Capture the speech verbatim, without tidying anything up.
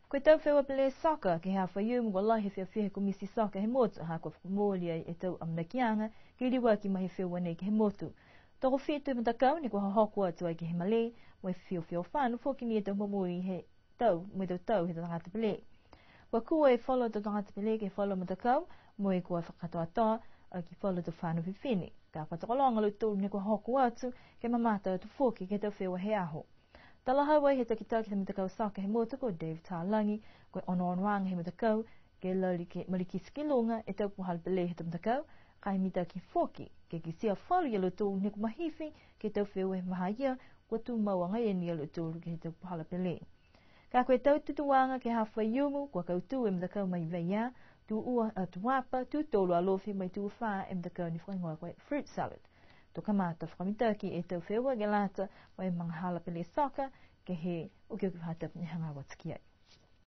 Ko e tau feua pele soka ke he aho Faiumu kua lahi e fiafia he komiti soka he motu, ha kua fakamooli ai e tau amanakiaga ke liuaki mai he feua nei ke he motu. Tokofitu e matakau ne kua hohoko atu ai ke he malē, mo e fiafia fano foki ni e tau momoui he tau, mo e tau tau he tau tagata pele. Kua kua e falu tau tagata pele ke he falu matakau, mo e kua fakakatoatoa aki falu tau fano fifine. Ka kua tokologa a lautolu ne kua hohoko atu, ke mamata atu foki ke he tau feua he aho. Talahau ai he takitaki he matakau soka he motu ko Dave Talagi, ko e onoonoaga he matakau, ke lali ke malikiti ki luga e tau puhala pele he tau matakau, ka e mitaki foki, ke kitia falu ia lautolu ne kua mahifi ke he tau feua he vahā ia, kua tumau agaia ni a lautolu ke he tau puhala pele. Ka ko e tau tutūaga ke he aho Faiumu, kua kautū e matakau mai Vaiea, tū ua a Tuapa, tū tolu a Alofi, mo e tū fā e matakau ne fakahigoa ko e Fruit Salad. To kamata fakamitaki e tau feua ke lata mo e magahala pele soka, ke he okioki faahi tapu ne hagaao atu ki ai.